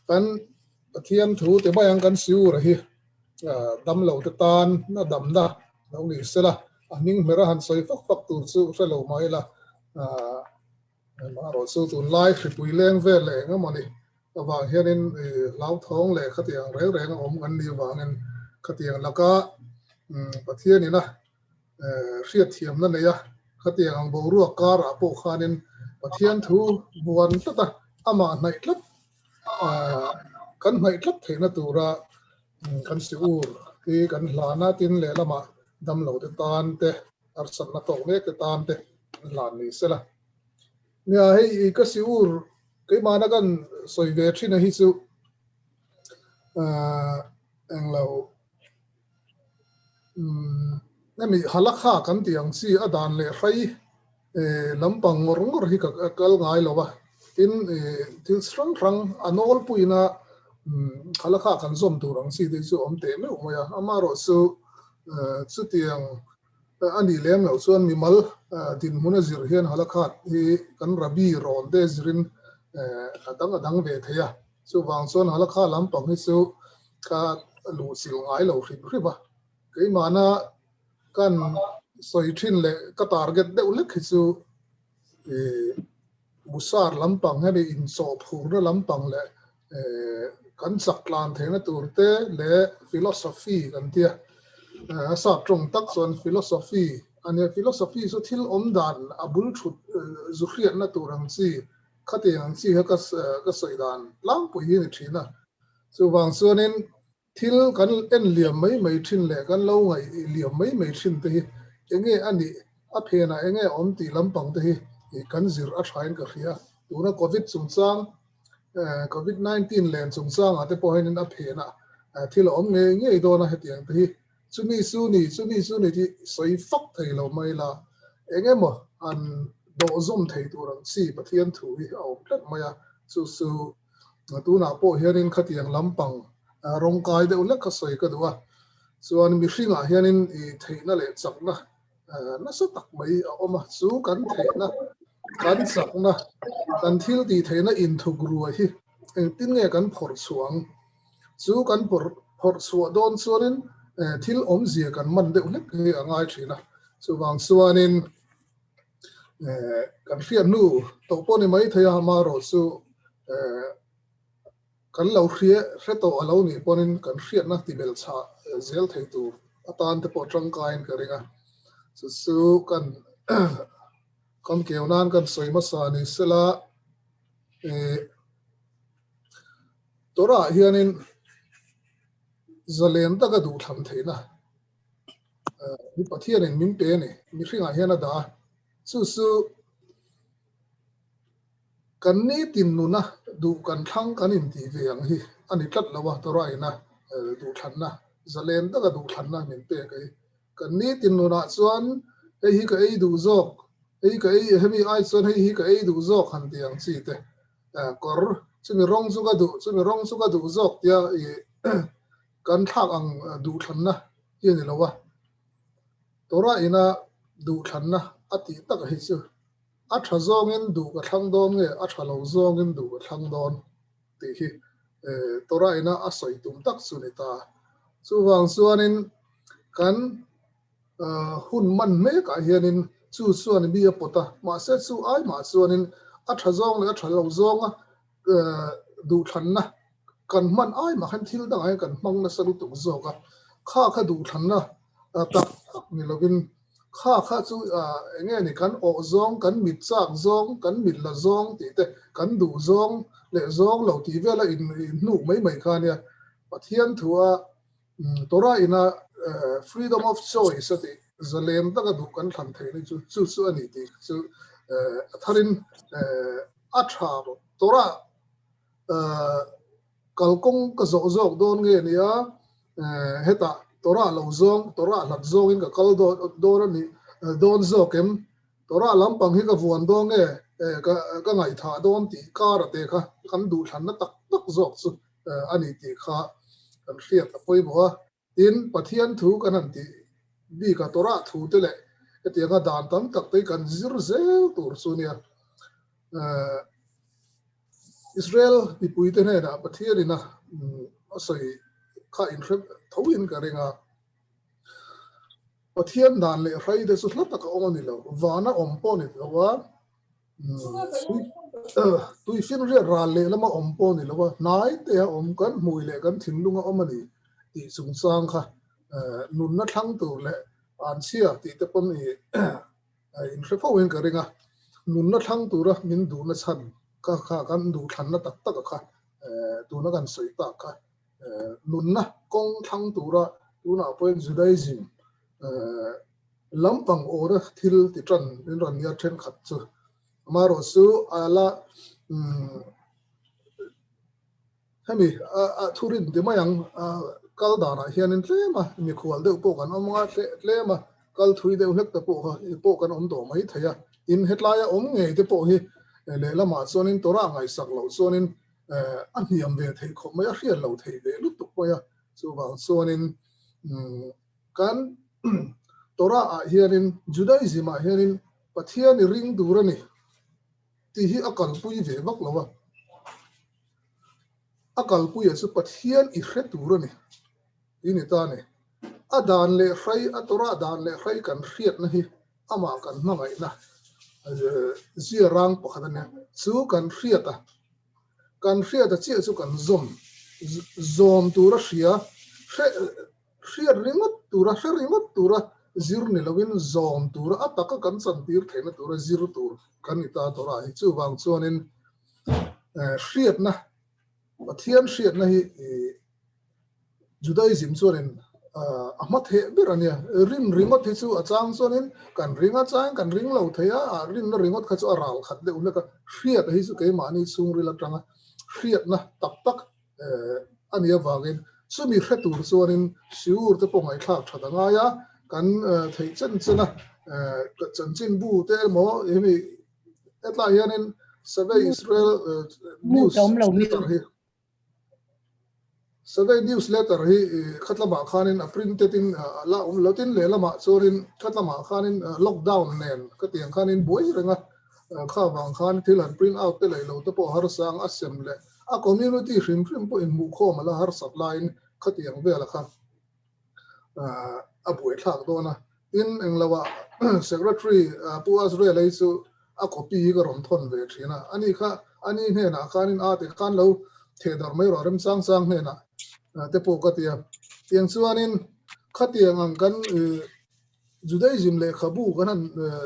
Kan Pathian thu ti mai ang kan siur a hi damlo te tan a damna lo ni sela, a hming hmer a han sawi fak fak tur chu hre lo mai ila, amaherawhchu tunlai hripui leng vel leh eng emaw ni avang hianin hlauthawng leh khatiang reng reng a awm kan nih avangin khatiang laka Pathianina hriatthiamna nei a, khatiang ang boruak karah pawh khanin Pathian thu buan tlat a, amah hnaih tlat kan hnaih tlat theihna tura kan si ur hi kan hlan a, tin lehlamah damlo te tan te, harsatna tawk mek te tan te kan hlan ni sela. Nia hei ka si ur keimahna kan sawi ve thin a hi chu englo Hemi halakha kan tih ang chi a dan leh hrei lampang ngawr ngawr hi ka kal ngai lo a, tin thil hrang hrang a nawlpuina halakha kan zawm tur ang chi te chu awm teh meuh mai a, amaherawhchu chutiang a nih lem loh chuan mimal dinhmun a zir hian halakha hi kan rabbi rawn te zirin a dang a dang ve thei a. Chuvang chuan halakha lampang hi chu ka luh chilh ngai lo hrim hrim a, keimahna kan sawi thin leh ka target deuh lek hi chu ih musar lampang hemi inchawhphurna lampang leh eh kan chak tlan theihna tur te leh philosophy kan tia a sap tawng tak chuan philosophy a nia, philosophy chu thil awm dan a bul thut zu hriatna tur ang chi Khatiang ang chi kha ka sawi dan tlangpui hi a ni thin a. Chuvang chuanin thil kan en liam mai mai thin leh kan lo ngaih liam mai mai thin te hi enge a nih, a phenah enge a awm tih lampang te hi kan zir a thain ka hria. Tuna Covid chungchang, Covid 19 len chungchangah te pawh hianin a phenah thil a awm ngei ngei dawn a hetiang te hi. Chumi su ni, chumi su ni tih sawi fak thei lo mai la, eng emaw an dawh zawm thei tur ang chi Pathian thu hi a awm tlat mai a, chu chu tunah pawh hianin khatiang lampang rawngkai deuh hlek kha sawi ka duh a, chuan mihringah hianin i theihna leh chakna nasa tak mai a awm a, chu kan theihna, kan chakna, kan thil tih theihna inthuk ruai hi engtin nge kan phawrh chhuah ang? Chu kan phawrh chhuah dawn chuanin thil awmzia kan man deuh hlek hi a ngai thin a, chuvang chuanin kan hriat hnu tawh pawh ni mai thei a, amaherawh chu kan lo hria hre tawh a lo nih pawhin kan hriatna ti belh chhah zel thei tur atan te pawh tangkaiin ka ring a, chu chu kan kan keu nan kan sawi hmasa ni sela. Torah hianin zalen taka duhthlam theihna hi Pathianin min pe a ni, mihringah hian a dah a. Chu chu kan nitin nuna duh kan thlang kan intih ve ang hi a ni tlat lo a, Torah ina duhthlanna, zalen taka duhthlanna min pek a hi. Kan nitin nunah chuan hei hi ka ei duh zawk, hei ka ei, hemi ai chuan hei hi ka ei duh zawk han tih ang chi te. Kawr chumi rawng chu ka duh, chumi rawng chu ka duh zawk tia i kan thlak ang duhthlanna hi a ni lo a. Torah ina duhthlanna a tih tak hi chu a tha zawngin duh ka thlang dawn nge a tha lo zawngin duh ka thlang dawn tih hi Torah ina a sawi tum tak chu ni ta. Chuvang chuanin kan Hun man hmekah hianin chu chuan mi a pawt a, mahse chu ai mah chuanin a tha zawng leh a tha lo zawnga duhthlanna kan hman ai mah khan thil dangah hian kan hmang nasa lutuk zawk a, kha kha duhthlanna tak tak ni lovin kha kha chu eng nge ni kan awh zawng, kan mit chak zawng, kan mit la zawng tih te, kan duh zawng leh zawng lo tih vela inhnuk mai mai kha ania Pathian thua Torah ina freedom of choice a tih zalen taka duh kan thlan theih ni chu chu chu a ni tih chu a tharin a tha bawk. Torah kalkawng ka zawh zawk dawn nge nia hetah Torah lo zawng Torah hlat zawngin ka kal dawn a nih dawn zawk em Torah lampang hi ka vuan dawn nge ka ngaihthah dawn tih kar a te kha kan duhthlanna tak tak zawk chu a ni tih kha kan hriat a pawimawh a. Tin, Pathian thu kan han tih bik a, Torah thu te leh hetianga dan tam tak te hi kan zir zel tur chu nia. Israel mipuite hnenah Pathianin a a sawi kha inhre thoin ka ring a. Pathian dan leh hrai te chu hla taka awm a ni lo, vana awm pawh a ni lo a, tuifinriat ral leh lama awm pawh a ni lo a, hnai te a awm kan hmui leh kan thinlung a awm a ni tih chungchang kha nunna thlang tur leh anchhia tih te pawn i inhre fo in ka ring a, nunna thlang tura min duhna chhan kha kha kan duhthlanna tak tak a kha tuna kan sawi tak kha nunna kawng thlang tura tunah pawhin Judaism lampang awra thil ti tan min rawn nia thenkhat chu amaherawh chu a la hemi a thurin ti mai ang kal danah hianin tlem a mikhual deuh pawh kan awm anga tlem a kal thui deuh hlek te pawh kha pawh kan awm tawh mai thei a tin hetlai a awm ngei te pawh hi lehlamah chuanin Torah ngaihsak loh chuanin a hniam ve theih khawp mai a, hriat lo theih ve lutuk mai a. Chuvang chuanin kan Torah ah hianin Judaism ah hianin Pathian i ring tur a ni tih hi a kalpui ve vak lo a. A kalpuia chu Pathian i hre tur a ni tih ni ta a ni. A dan leh hrai, a Torah dan leh hrai kan hriatna hi amah kan hmangaihna zia rang pakhat a nia. Chu kan hriat a, kan hriat a chiah chu kan zawm, zawm tura hria, hre, hriat ringawt tura, hre ringawt tura zir ni loin zawm tura a taka kan chantir theihna tura zir tur kan ni ta Torah hi. Chuvang chuanin hriatna, Pathian hriatna hi Judaism chuanin a hma theh ber a nia. Rin ringawt hi chu a chang chuanin kan ring a chang kan ring lo thei a, a rinna ringawt kha chu a ral khat deuh hlek a. Hriat hi chu keimahni chhungril atanga hriatna tak tak a nih avangin chumi hre tur chuanin siur te pawh ngaihthlak that a ngai a, kan theih chen chen a chanchinbu te emaw hemi hetlai hianin Save Israel News letter hi Survey newsletter hi khatlamah khanin a printed in a la awm lo tin lehlamah chuanin khatlamah khanin lockdown nen ka tiang khanin buai reng a, kha vang khan thil han print out te leh lo te pawh harsang a sem leh a community hrim hrim pawh inhmuhkhawm a la harsat laiin khatiang vela kha a buaithlak dawn a. Tin, engloah Secretary Pu Azrael hi chu a copy hi ka rawn thawn ve thin a, ani kha ani hnenah khanin a ti khan lo thehdarh mai rawh remchang chang hnenah te pawh ka ti a. Tiang chuanin khatiang ang kan Judaism lehkhabu kan han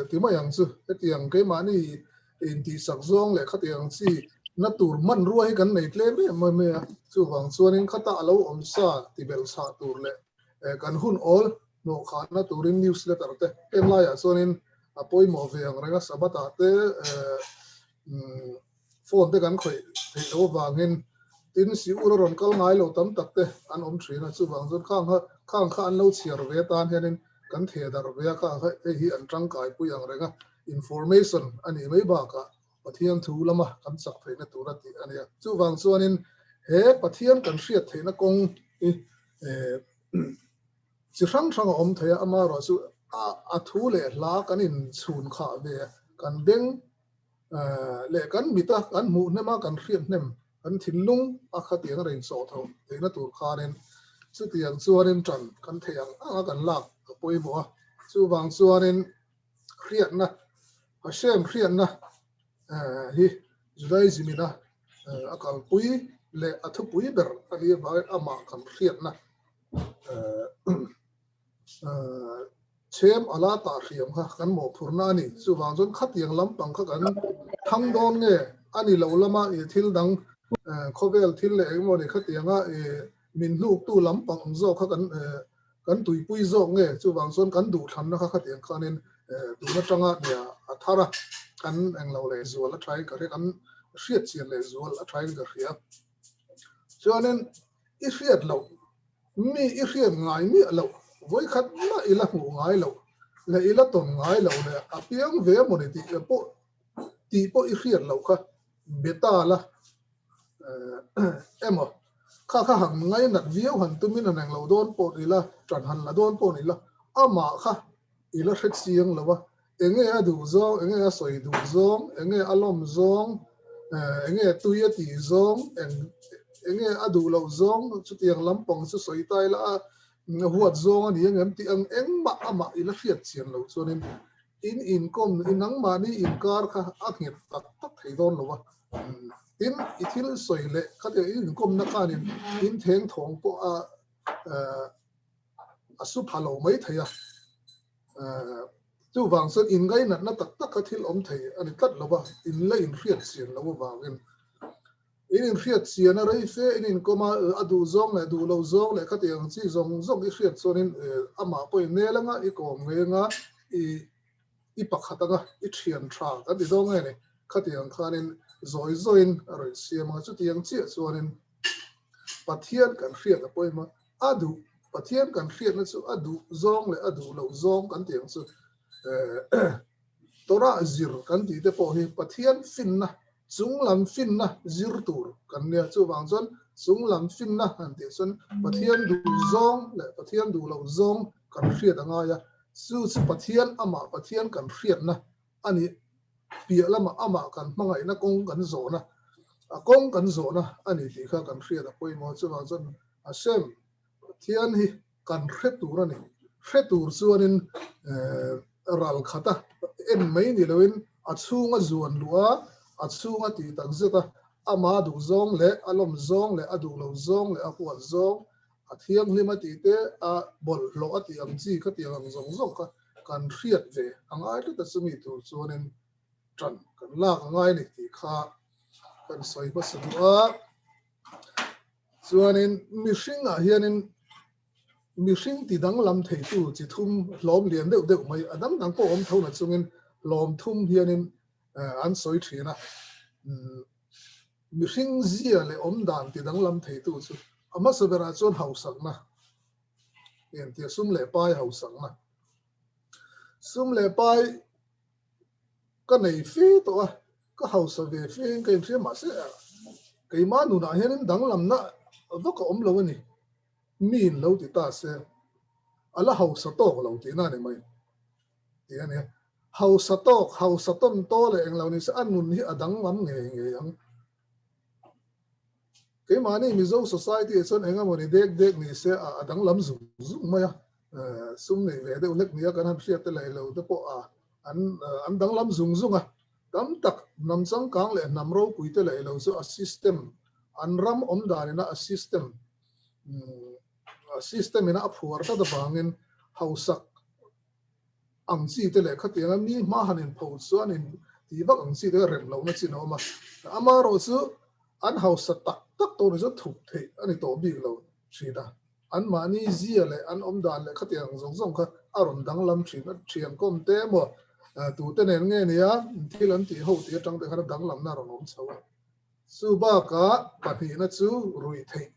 ti mai ang chu, hetiang keimahni intihsak zawng leh khatiang chi na tur hmanrua hi kan nei tlem em em mai a, chuvang chuanin khata a lo awm sa ti belh chhah tur leh kan hun awl hnawhkhahna turin newsletter te heng laiah chuanin a pawimawh ve ang reng a, Sabbath ah te phone te kan khawih theih loh avangin tin siur a rawn kal ngai lo tam tak te an awm thin a, chuvang chuan khang kha khang kha an lo chhiar ve atan hianin kan theh darh ve a, khang kha hei hi an tangkai pui ang reng a, information a nih mai bakah Pathian thu lama kan chak theihna tur a tih a nia. Chuvang chuanin he Pathian kan hriat theihna kawng hi chi hrang hrang a awm thei a, amaherawhchu a thu leh hla kan inchhun khah ve a, kan beng leh kan mit a, kan hmuh hnem a, kan hriat hnem, kan thinlung a khatiang a rawn sawh tho theihna tur khanin chutiang chuanin ṭan kan theih ang ang a kan lak a pawimawh a. Chuvang chuanin hriatna, Hashem hriatna hi Judaism in a a kalpui leh a thupui ber a nih avangin amah kan hriatna chhem ala tah hriam kha kan mawhphurhna a ni. Chuvang chuan khatiang lampang kha kan thang dawn nge a ni lo lama i thil dang khawvel thil leh engemaw ni khatianga i min hnuktu lampang ang zawk kha kan kan tuipui zawk nge chuvang chuan kan duhthlanna kha khatiang khanin tun atanga nia a thar a kan englo leh zual a thain ka hria kan hriat chian leh zual a thain ka hria. Chuanin i hriat loh, mi i hriat ngai miah loh, vawikhat mah i la hmuh ngai loh leh i la tawn ngai loh leh a piang ve emaw ni tih pawh tih pawh i hriat loh kha be ta la emaw kha kha han ngainat viau han tumin han englo dawn pawh ni la, ṭan han la dawn pawh ni la, amah kha i la hre chiang lo a, enge a duh zawng, enge a sawi duh zawng, enge a lawm zawng, Enge tui a tih zawng, eng enge a duh loh zawng chutiang lampang chu sawi ta ila a huat zawng a ni angem tih ang engmah amah i la hriat chian loh chuanin in inkawm i nangmahni inkar kha a nghet tak tak thei dawn lo a. Tin, i thil sawi leh khatiang in inkawmna khanin in theng thawng pawh a a su pha lo mai thei a. Chuvang chuan inngainatna tak tak kha thil awm thei a ni tlat lo va, in la inhriat chian loh avangin. In inhriat chian a rei fe in inkawm a, a duh zawng leh duh loh zawng leh khatiang ang chi zawng zawng i hriat chuanin amah pawh i nel anga, i kawm ngei anga, i i pakhat anga, i thian tha kan ti dawn nge ni, khatiang khanin zawi zawiin a rawn siam anga, chutiang chiah chuanin Pathian kan hriat a pawimawh. A duh, Pathian kan hriatna chu a duh zawng leh a duh loh zawng kan tih ang chu. Torah zir kan tih te pawh hi Pathian finna, chunglam finna zir tur kan nia. Chuvang chuan chunglam finna han tih chuan Pathian duh zawng leh Pathian duh loh zawng kan hriat a ngai a. Chu chu Pathian amah Pathian kan hriatna a nih piah lamah amah kan hmangaihna kawng kan zawhna, a kawng kan zawhna a ni tih kha kan hriat a pawimawh. Chuvang chuan Hashem, Pathian hi kan hre tur a ni. Hre tur chuanin ral khata en mai ni loin a chhunga zuan luh a, a chhunga tih tak zet a, ama duh zawng leh a lawm zawng leh a duh lo zawng leh a huat zawng, a thianghlim a tih te, a bawlhhlawh a tih ang chi kha tiang ang zawng zawng kha kan hriat ve a ngai tlat a, chumi tur chuanin ṭan kan lak a ngai a ni tih kha kan sawi hmasa duh a. Chuanin mihringah hianin mihring ti danglam theitu chi thum hlawm lian deuh deuh mai a dang dang pawh awm tho na chungin hlawm thum hianin an sawi thin a. Mihring zia leh awm dan ti danglam theitu chu a hmasa berah chuan hausakna entir sum leh pai hausakna. Sum leh pai Ka nei fe tawh a, ka hausa ve fe in ka inhria mahse keimah nunah hianin danglamna vak a awm lo a ni. Miin lo ti ta se a la hausa tawk lo tihna a ni mai tih a nia. Hausa tawk, hausa tawn taw leh englo ni se a nun hi a danglam ngei ngei ang. Keimahni Mizo society ah chuan eng emawni dek dek ni se a danglam zung zung mai a, sum nei ve deuh hlek nia kan han hriat te leh lo te pawh a an an danglam zung zung a. Tam tak hnam changkang leh hnam ropui te leh lo chu a system an ram awm dan ina a system a system ina a phuar tlat avangin hausak ang chi te leh khatianga mi hma han inpho chuan in tih vak ang chi te kha rem lohna chin a awm a. Amaherawhchu an hausa tak tak tawh ni chu thup theih a ni tawh bik lo thin a. Anmahni zia leh an awm dan leh khatiang ang zawng zawng kha a rawn danglam thin a. Thiankawm te emaw tute nen nge nia thil an tih ho tih atang te khan a danglamna a rawn awm chho a. Chu bakah pahnihna chu ruih theih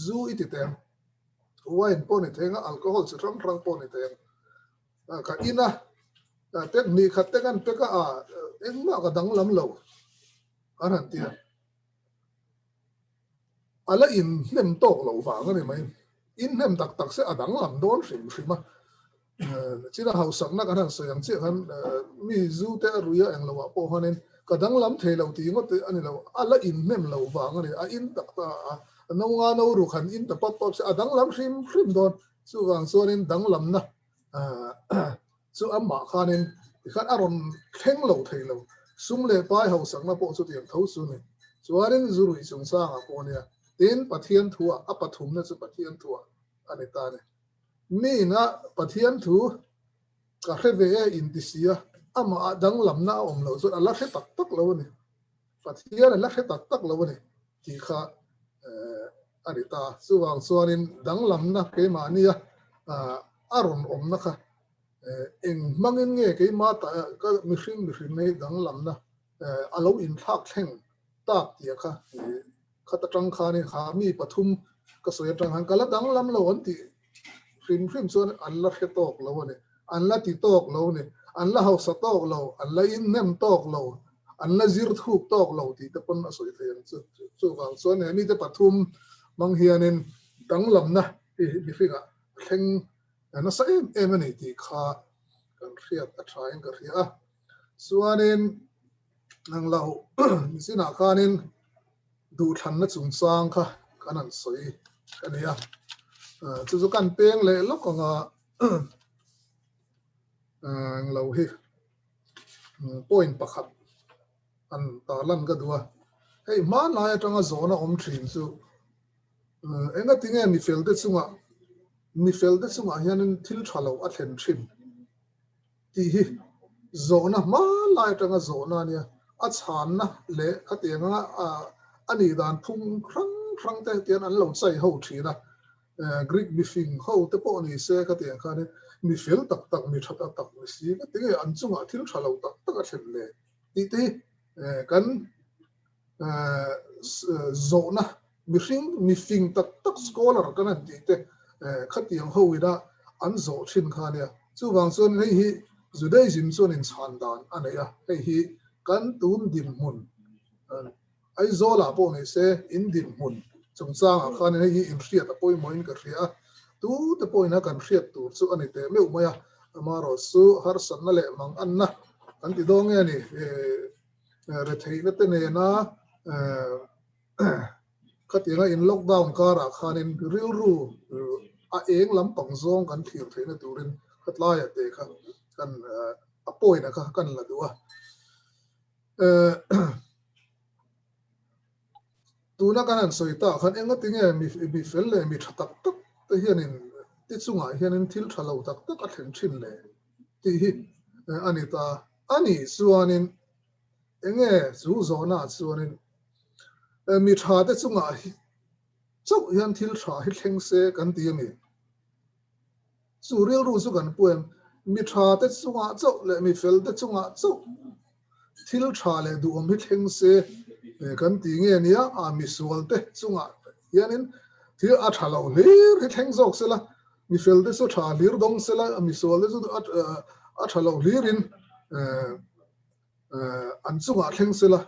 zu i ti teng. Wine pawh ni theng a, alcohol chi hrang hrang pawh ni theng. Ka in a, pek hnih khat te kan pek a, engmah ka danglam lo an han ti a. A la inhnem tawk loh vang a ni mai. Inhnem tak tak se a danglam dawn hrim hrim a. China hausakna kan han sawi ang chiah khan mi zu te a rui a englo ah pawh khanin ka danglam thei lo tih ngawt a ni lo, a la inhnem lo vang a ni, a in tak ta a, no nga no ruk han in ta pap pap se a danglam hrim hrim dawn, chuvang chuanin danglamna chu amah khanin tikhan a rawn thleng lo thei lo, sum leh pai hausakna pawh chutiang tho chu a ni, chuanin zu ruih chungchangah pawh a nia, tin Pathian thuah a pathumna chu Pathian thuah a ni ta a ni. Miin a Pathian thu ka hre ve e inti si a, amah ah danglamna a awm loh chuan a la hre tak tak lo a ni. Pathian a la hre tak tak lo a ni tih kha a ni ta. Chuvang chuanin danglamna keimahnia a rawn awmna kha eng hmangin nge keimah ta ka mihring mihrinna hi danglamna a lo inthlak thleng tak tih kha Khat atang khanin kha mi pathum ka sawi atang khan ka la danglam lo an tih hrim hrim chuan an la hre tawk lo a ni, an la ti tawk lo a ni, an la hausa tawk lo, an la inhnem tawk lo, an la zir thuk tawk lo tih te pawn a sawi thei ang chu. Chuvang chuan he mite pathum hmang hianin danglamna hi mihringah a thleng nasa em em a ni tih kha kan hriat a thain ka hria a. Chuanin. Nang lo nichinah khanin duhthlanna chungchang kha kan han sawi a ni a, chu chu kan peng leh lawk anga eng lo hi point pakhat an tarlan ka duh a. Hei hmanlai atanga zawhna awm thin chu engatinge mifelte chungah mifelte chungah hianin thil tha lo a thlen thin tih hi zawhna hmanlai atanga zawhna a nia. A chhanna leh khatiang anga a nih dan phung hrang hrang te tian an lo chai ho thin a. Greek mifing ho te pawh ni se khatiang khanin mi fel tak tak, mi tha tak tak ni si ka ti nge an chungah thil tha lo tak tak a thlen le tih te hi kan zawhna mihring mifing tak tak scholar kan han tih te khatiang ho ina an zawh thin kha ania. Chuvang chuan hei hi Judaism chuan inchhan dan a nei a, hei hi kan tun dinhmun Aizawlah pawh ni se in dinhmun chungchangah khan hei hi inhriat a pawimawhin ka hria a, tute pawhin a kan hriat tur chu a ni teh meuh mai a, amaherawhchu harsatna leh manganna kan ti dawn nge ni retheihna te nena khatianga in lockdown karah khanin rilru a eng lampang zawng kan thlir theihna turin khatlaia te kha kan a point a kha kan la duh a. Tuna kan han sawi tah khan enga tinge mi fel leh mi tha tak tak te hianin ti chungah hianin thil tha lo tak tak a thlen thin le tih hi a ni ta. A nih chuanin enge chu zawhnaah chuanin mi tha te chungah chauh hian thil tha hi thleng se kan ti a ni. Chu rilru chu kan pu em? Mi tha te chungah chauh leh mi fel te chungah chauh thil tha leh duhawm hi thleng se kan ti nge nia, a misual te chungah hianin thil a tha lo hlir hi thleng zawk sela, mi fel te chu tha hlir dawng sela, misual te chu a tha lo hlirin an chungah thleng sela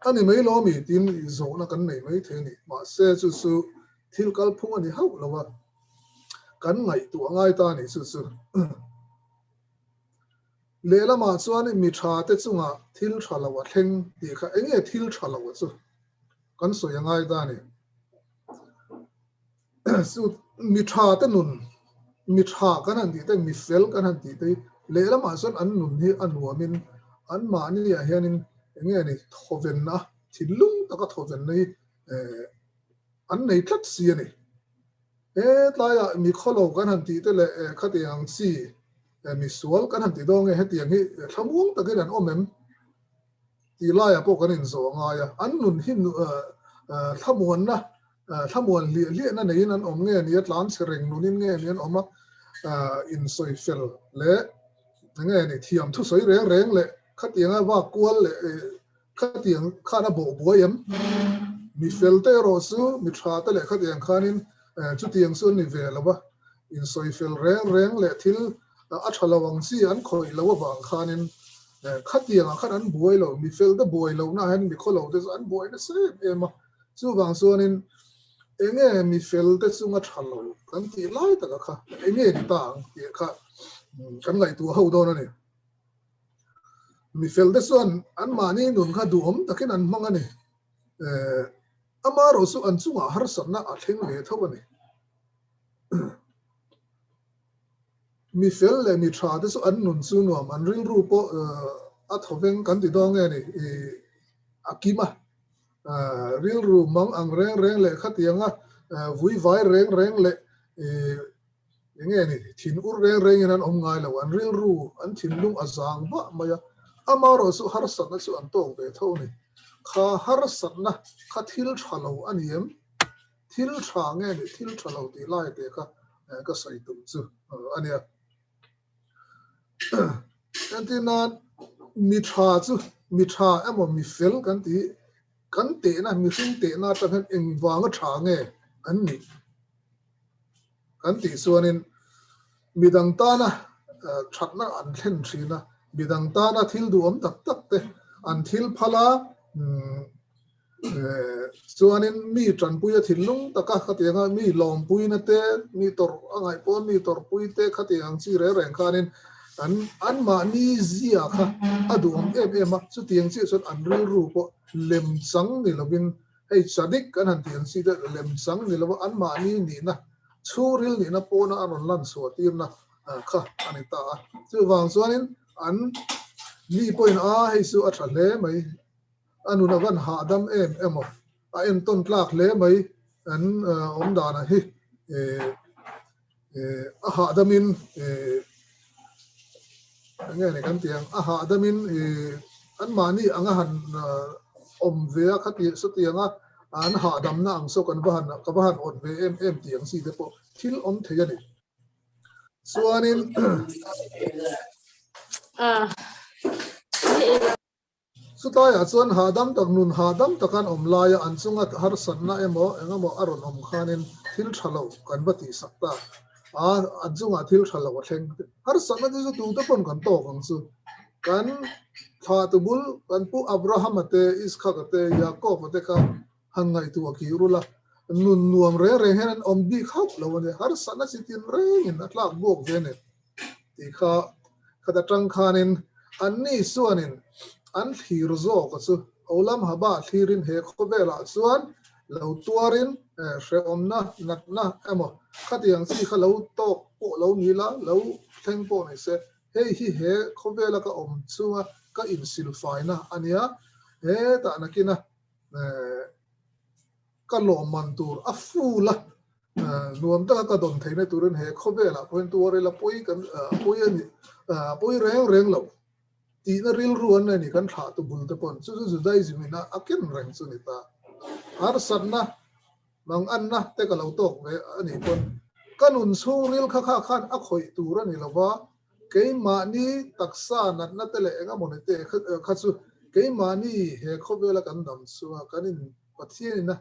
a ni mai lo ami tiin zawhna kan nei mai thei a ni. Mahse chu chu thil kalphung a ni hauh lo a, kan ngaihtuah ngai ta a ni chu chu. Lehlamah chuan mi tha te chungah thil tha lo a thleng tih kha eng nge thil tha lo chu kan sawi a ngai ta a ni. Chu mi tha te nun, mi tha kan han tih te, mi fel kan han tih te hi lehlamah chuan an nun hi a nuamin anmahniah hianin eng nge ni thawvenna, thinlung taka thawvenna hi an nei tlat si a ni. He tlaiah mi khawlo kan han tih te leh khatiang ang chi misual kan han ti dawn nge hetiang hi thlamuang takin an awm em tih laiah pawh kan inzawh a ngai a. An nun hi thlamuanna, thlamuan hliah hliahna neiin an awm nge ni a, tlanchhe reng nunin nge ni an awm a, insawi fel leh nge ni thiam thusawi reng reng leh khatianga vak kual leh Khatiang khan a bawh buai em? Mi fel te erawh chu mi tha te leh khatiang khanin chutiang chu an ni ve lo a, insawi fel reng reng leh thil a tha lo ang chi an khawih lo avang khanin khatiangah khan an buai lo, mi fel te buai lohna ah hian mi khaw lo te chu an buai nasa em em a, chuvang chuanin enge mi fel te chunga tha lo kan tih lai taka kha enge ni ta ang tih kha kan ngaihtuah ho dawn a ni. Mi fel te chuan anmahni nun kha duhawm takin an hmang a ni. Amaherawh chu an chungah harsatna a thleng ve tho a ni. Mi fel leh mi tha te chu an nun chu nuam, an rilru pawh a thawveng kan ti dawn nge ni, a kim a. Rilru mang ang reng reng leh khatianga vui vai reng reng leh Eng nge ni, thin ur reng rengin an awm ngai lo, an rilru, an thinlung a zang vah mai a, amaherawh chu harsatna chu an tawk ve tho a ni. Kha harsatna kha thil tha lo a ni em? Thil tha nge ni, thil tha lo tih lai te kha ka sawi tum chu a nia. Entir nan, mi tha chu mi tha emaw mi fel kan tih hi kan tehna, mihring tehna atang hian engvanga tha nge an nih? Kan tih chuanin midang tana thatna an thlen thin a, midang tana thil duhawm tak tak te an thil phal a, chuanin mi tanpuia thinlung taka khatianga mi lawmpuina te, mi tawrh a ngaih pawn mi tawrhpui te khatiang ang chi reng reng khanin An anmahni zia kha a duhawm em em a, chutiang chiah chuan an rilru pawh lemchang ni lovin hei chadik kan han tih ang chi te lemchang ni lova anmahni nihna chhungril nihna pawna a rawn lan chhuah tirna kha a ni ta a. Chuvang chuanin an mi pawhin a hei chu a tha hle mai, a nun a van hahdam em emaw a entawn tlak hle mai an awm danah hi a hahdamin eng nge ni kan tih ang a hahdamin anmahni anga han awm ve a khati sawtianga an hahdamna ang saw kan va han ka va han awt ve em em tih ang chi te pawh thil awm thei a ni. Chuanin Chutaiah chuan hahdam tak nun hahdam tak an awm laia an chunga harsatna emaw eng emaw a rawn awm khanin thil tha lo kan va tihsak ta a, an chungah thil tha lo a thleng. Harsatna te chu tute pawn kan tawk ang chu. Kan thlah tu bul kan pu Abrahama te, Iskhaka te, Jakob-a te kha han ngaihtuah kih rul a, nun nuam reng reng hian an awm bik hauh lo a ni. Harsatna chi tin rengin a tlak buak ve nen. Tih kha khat atang khanin anni chuanin an thlir zawk a chu Olam Haba thlirin he khawvelah chuan lo tuarin hrehawmna natna emaw khatiang chi kha lo tawk pawh lo ni la, lo thleng pawh ni se, hei hi he khawvela ka awm chunga ka insilfaina a nia, hetah nakina ka lawmman tur a full a, nuam taka ka dawn theihna turin he khawvelah pawhin tuaril a pawi kan pawi a ni pawi reng reng lo tihna rilru an nei ni kan thlah tu bul te pawn chu chu Judaism in a ken reng chu ni ta. Harsatna manganna te ka lo tawk ve a nih pawn ka nun chhungril kha kha khan a khawih tur a ni lova keimahni taksa natna te leh engemawni te kha chu keimahni he khawvela kan dam chunga kan in Pathianina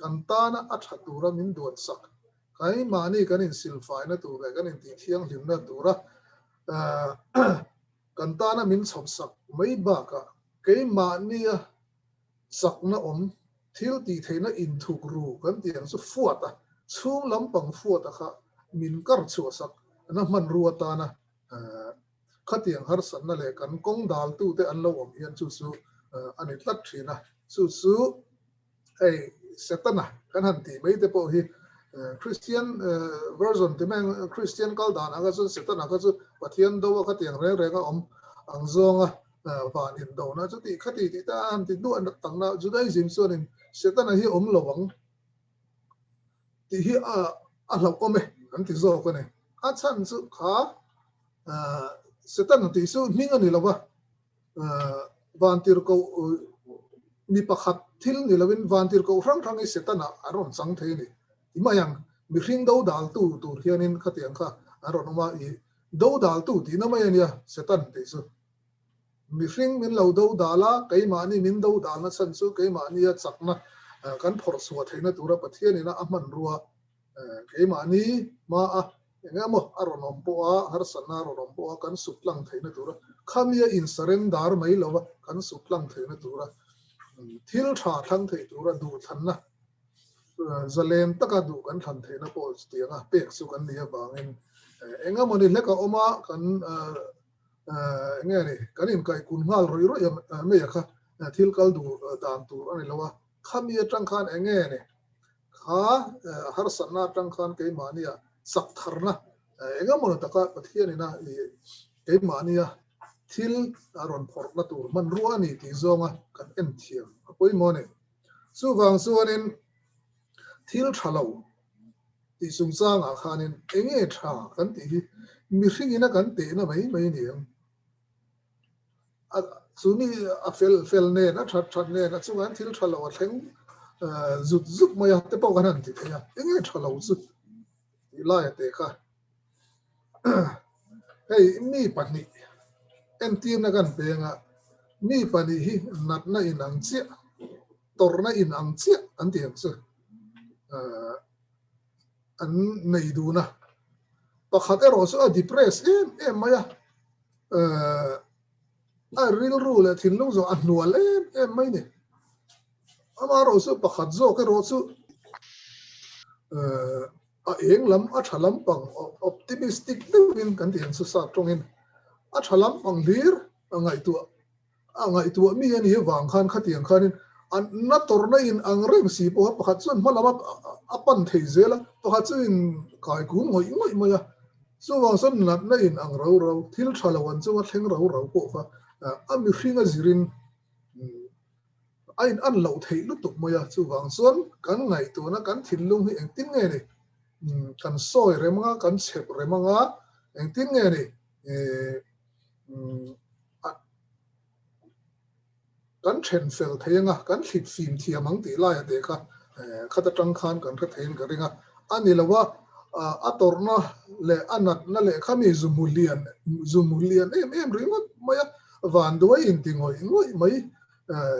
kan tana a tha tura min duansak, keimahni kan insilfaina tur leh kan intihthianghlimna tura kan tana min chhawpsak mai bakah keimahnia chakna awm thil tihtheihna inthuk ru kan tih ang chu fuat a, chhung lampang fuat a kha min kar chhuahsak na hmanrua atana Khatiang harsatna leh kan kawng daltute an lo awm hian chu chu a ni tlat thin a. Chu chu hei Setana kan han tih mai te pawh hi Christian version ti mai ang, Christian kal dan ang kha chuan Setana kha chu Pathian do a khatiang reng reng a awm ang zawnga van indona chu tih khati tih te a han ti duah takna Judaism chuanin Setana hi awm lo ang tih hi a hlauhawm e an ti zawk a ni. A chhan chu kha Satan tih chu hming a ni lo va, vantirhkoh mi pakhat thil ni lovin vantirhkoh hrang hrang hi Setana an rawn chang thei a ni. Ti mai ang, mihring do daltu tur hianin khatiang kha an rawn awm a, i do daltu tihna mai a nia Satan tih chu. Mihring min lo do dal a, keimahni min do dalna chhan chu keimahnia chakna kan phawrh chhuah theihna tura Pathianina a hmanrua keimahni hmaa eng emaw a rawn awm pawh a, harsatna a rawn awm pawh a, kan suk tlang theihna tura khamia in surrender mai lova kan suk tlang theihna tura thil tha thlang thei tura duhthlanna zalen taka duh kan thlan theihna pawh chutianga pek chu kan nih avangin eng emaw ni hlek a awm a, kan eng nge ni kan inkaihkun nghal rawih rawih mai a kha thil kal duh dan tur a ni lo a, khami atang khan eng nge ni Kha harsatna atang khan keimahnia chak tharna eng emaw taka Pathianina keimahnia thil a rawn phawrhna tur hmanrua a ni tih zawnga kan en thiam a pawimawh a ni. Chuvang chuanin thil tha lo tih chungchangah khanin eng nge tha kan tih hi mihringina kan tehna mai mai a ni ang. A chu mi a fel fel nen a that that nen a chungah hian thil tha lo a thleng zut zut mai a te pawh kan han ti thei a enge tha lo chu tih laia te kha hei mi pahnih entirna kan peng a mi pahnih hi natna in ang chiah tawrhna in ang chiah an ti ang chu an nei dun a pakhat erawh chu a depress em em mai a. A rilru leh thinlung zawh a hnual em em mai ni. Amaherawh chu pakhat zawk erawh chu a eng lam a tha lampang optimistic deuhin kan tih ang chu sap tawngin A tha lampang hlir a ngaihtuah a ngaihtuah mi a nih avang khan khatiang khanin a na tawrhna in ang reng si pawh a pakhat chuan hma lam a pan thei zel a, pakhat chu in kai kun ngawih ngawih mai a. Chuvang chuan natna in ang rau rau, thil tha lo an chunga thleng rau rau pawh kha a mihring a zirin a in an loh theih lutuk mai a. Chuvang chuan kan ngaihtuahna kan thinlung hi engtin nge ni kan sawi rem anga, kan chhep rem anga, engtin nge ni kan then fel thei anga, kan thlit fim thiam ang tih laia teh kha khat atang khan kan hre theiin ka ring a. A ni lo a, a tawrhna leh a natna leh kha mi zu hmu lian, zu hmu lian em em ringawt mai a, vanduai inti ngawih ngawih mai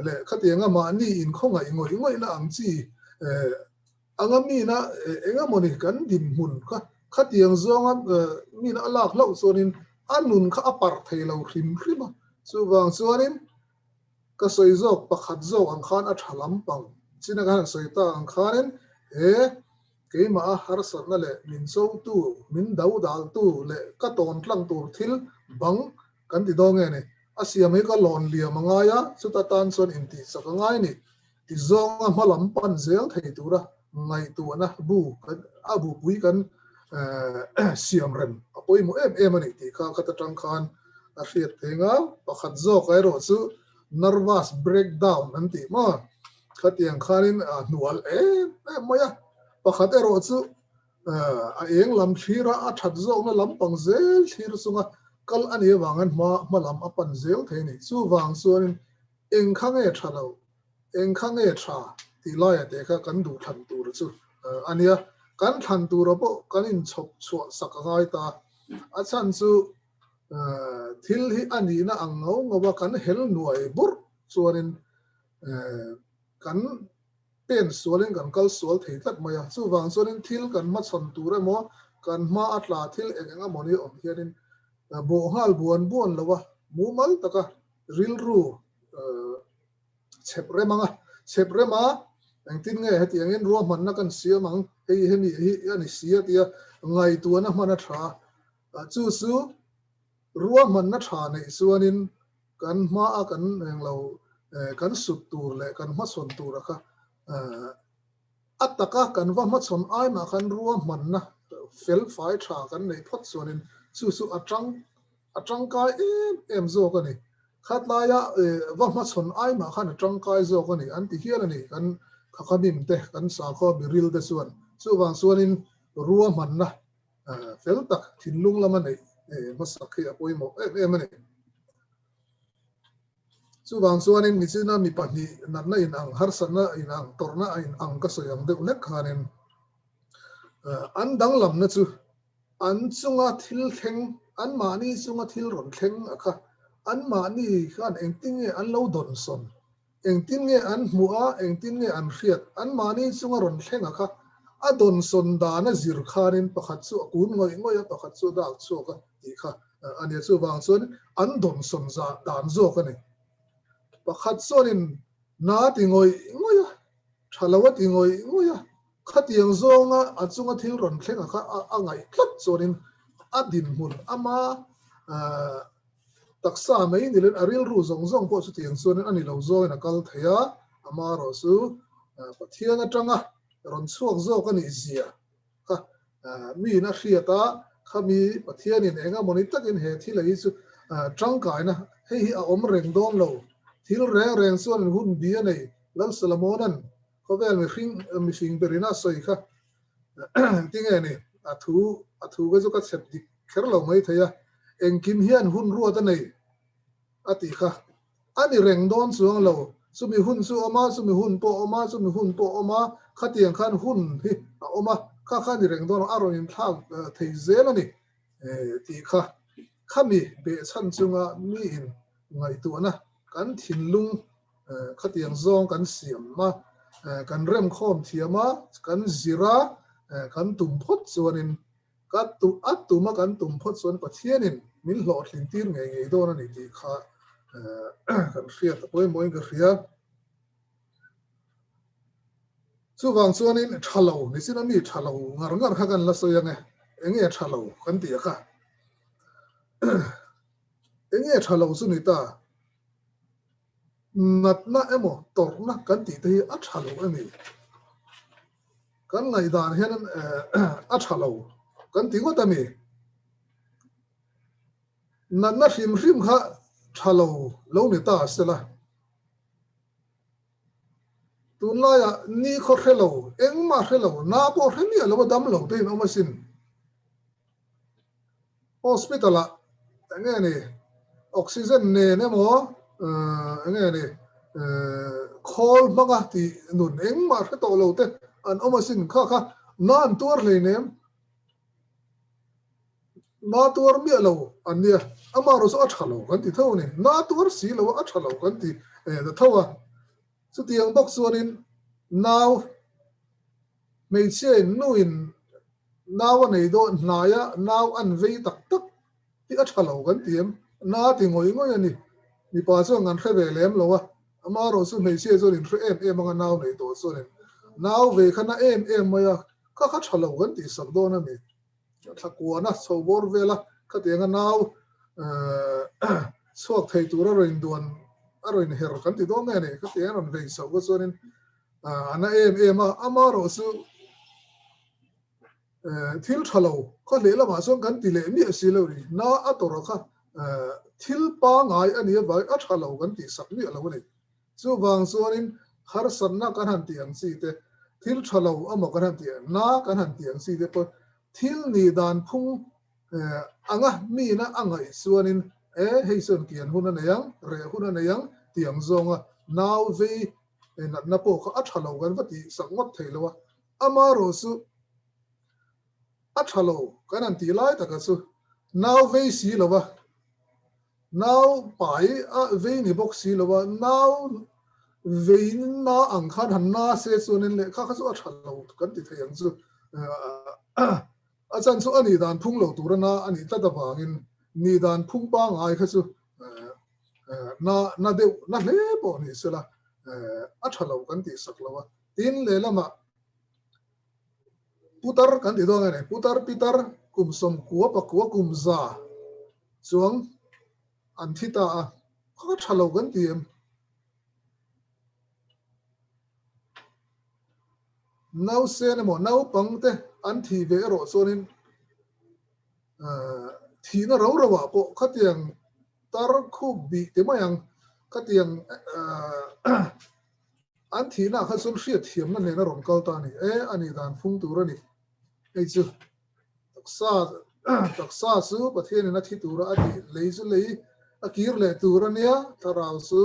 leh khatianga mahni inkhawngaih ngawih ngawihna ang chi Anga mina eng emawni kan dinhmun kha khatiang zawnga mina a lak hlauh chuanin a nun kha a parh thei lo hrim hrim a. Chuvang chuanin ka sawi zawk pakhat zawk ang khan a tha lampang china ka han sawi ta ang khanin he keimah a harsatna leh min chotu, min dodaltu leh ka tawn tlang tur thil bang kan ti dawn nge ni. A siam hi ka lawn liam a ngai a, chuta tan chuan intihchak a ngai a ni. Ti zawnga hma lam pan zel thei tura ngaihtuahna bu kan a bupui kan siam rem a pawimawh em em a ni tih kha khat atang khan a hriat thei nga. Pakhat zawk erawh chu nervous breakdown an tih maw khatiang khanin a hnual em em mai a. Pakhat erawh chu a eng lam thlir a, a that zawkna lampang zel thlir chunga kal a nih avangin hma hma lam a pan zel thei a ni. Chuvang chuanin eng kha nge tha lo Eng kha nge tha tih laia te kha kan duh thlan tur chu a nia. Kan thlan tura pawh kan inchhawp chhuah sak a ngai ta. A chhan chu thil hi a nihna ang ngau ngau a, kan hel nuai burh chuanin kan pen sualin kan kal sual thei tlat mai a. Chuvang chuanin thil kan hmachhawn tur emaw, kan hma a tla thil eng eng emawni awm hianin bawh nghal buan buan lo a, mumal taka rilru Chhep rem ang a, chhep rem a, engtin nge hetiangin ruahmanna kan siam ang, hei hemi hi a ni si a tia ngaihtuahna hman a tha a, chu chu ruahmanna tha neih chuanin kan hmaa kan englo kan sut tur leh kan hmachhawn tura kha a taka kan va hmachhawn ai mah khan ruahmanna fel fai tha kan neih phawt chuanin chu chu a tang A tangkai em em zawk a ni. Khatlaia va hmachhawn ai mah khan a tangkai zawk a ni an ti hial a ni kan Khakhamim te, kan sakhaw miril te chuan. Chuvang chuanin ruahmanna fel tak thinlung lama neih hmasak hi a pawimawh em em a ni. Chuvang chuanin michina mi pahnih natna inang, harsatna inang, tawrhna inang ka sawi ang deuh hlek khanin an danglamna chu An chunga thil thleng, anmahni chunga thil rawn thleng a kha, anmahni khan engtin nge an lo dawnsawn, engtin nge an hmuh a, engtin nge an hriat, anmahni chunga rawn thleng a kha, a dawnsawn dan a zir khanin pakhat chu a kun ngawih ngawih a, pakhat chu a dak chhuak a tih kha a nia. Chuvang chuan an dawnsawn dan zawk a ni. Pakhat chuanin na ti ngawih ngawih a, tha lo a ti ngawih ngawih a, Khatiang zawnga a chunga thil rawn thleng a kha a ngaih tlat chuanin a dinhmun ama taksa mai nilin a rilru zawng zawng pawh chutiang chuanin a ni lo zawngin a kal thei a, amaherawh chu Pathian atanga rawn chhuak zawk a nih zia kha miin a hriat a, khami Pathianin eng emawni takin he thil hi chu tangkaina hei hi a awm reng dawn lo, thil reng reng chuanin hun bi a nei Lal Solomona'n Khawvel mihring mihring berin a sawi kha tinge ni a thu a thu ka chu ka chhep dik kher lo mai thei a, engkim hian hun ruat a nei a tih kha a ni reng dawn chuang lo, chumi hun chu awm a, chumi hun pawh awm a, chumi hun pawh awm a, khatiang khan hun hi a awm a, kha kha a ni reng dawn lo, a rawn inthlak thei zel a ni tih kha khami behchhan chunga miin ngaihtuahna kan thinlung Khatiang zawng kan siam a, kan remkhawm thiam a, kan zir a, kan tum phawt chuanin, ka a tum a kan tum phawt chuan Pathianin min hlawhtlin tir ngei ngei dawn a ni tih kha kan hriat a pawimawhin ka hria. Chuvang chuanin tha lo nichin a mi tha lo ngar ngar kha kan la sawi ang e, eng nge tha lo kan tih a kha. Enge tha lo chu ni ta? Natna emaw tawrhna kan tih te hi a tha lo a ni. Kan ngaihdan hian a tha lo kan ti ngawt a mi. Natna hrim hrim kha tha lo lo ni ta sela. Tunlaiah ni khaw hre lo, engmah hre lo, na pawh hre miah lo a dam lo te in awm asin. Hospital ah eng nge ni oxygen nen emaw eng nge ni khawl hmanga tih nun engmah hre tawh lo te an awm asin kha kha na an tuar hleinem. Na tuar miah lo an nia, amaherawh chu a tha lo kan ti tho a ni. Na tuar si lo a, a tha lo kan ti ta tho a. Chutiang bawk chuanin nau hmeichhiain nuin nau a nei dawn hnaia nau an vei tak tak hi a tha lo kan ti em? Na ti ngawih ngawih a ni. Mipa chuan kan hre ve lem lo a, amaherawh chu hmeichhia chuan in hre em em anga nau nei tawh chuanin nau ve kha na em em mai a, kha kha tha lo kan tihsak dawn a ni. Thla kuana chho bawr vela khatianga nau chhuak thei tura rawn induan a rawn inher kan ti dawn nge ni khatiang a rawn vei chhoh kha chuanin a na em em a, amaherawh chu thil tha lo kha hleh lamah chuan kan ti leh miah si lo ni, na a tawrh kha thil pangai a nih avangin a tha lo kan tihsak miah lo a ni. Chuvang chuanin harsatna kan han tih ang chi te, thil tha lo amaw kan han tih ang, na kan han tih ang chi te pawh thil nih dan phung anga mina a ngaih chuanin e hei chuan kian hun a nei ang, reh hun a nei ang tih ang zawnga nau vei natna pawh kha a tha lo kan va tih sak ngawt thei lo a, amaherawh chu a tha lo kan han tih lai taka chu nau vei si lo va. Nau pai a vei ni bawk si lo a, nau vei na ang khan han na se chuanin lehkha kha chu a tha lo kan ti thei ang chu. A chan chu a nih dan phung lo tura na a nih tlat avangin nih dan phung pangngai kha chu na na deuh na hle pawh ni sela a tha lo kan tih sak lo a. Tin, lehlamah putar kan ti dawn a ni, putar pitar kum sawmkua pakua kum za Chuang an thi ta a, kha tha lo kan ti em? Nausen emaw naupang te an thih ve erawh chuanin thihna ro ro ah pawh khatiang tar khup bih ti mai ang, khatiang an thihna ah kha chuan hriatthiamna nen a rawn kal ta a ni. E, a nih dan phung tur a ni hei chu. Taksa taksa chu Pathianin a thi tura a tih lei chu lei a kir leh tur a nia, thlarau chu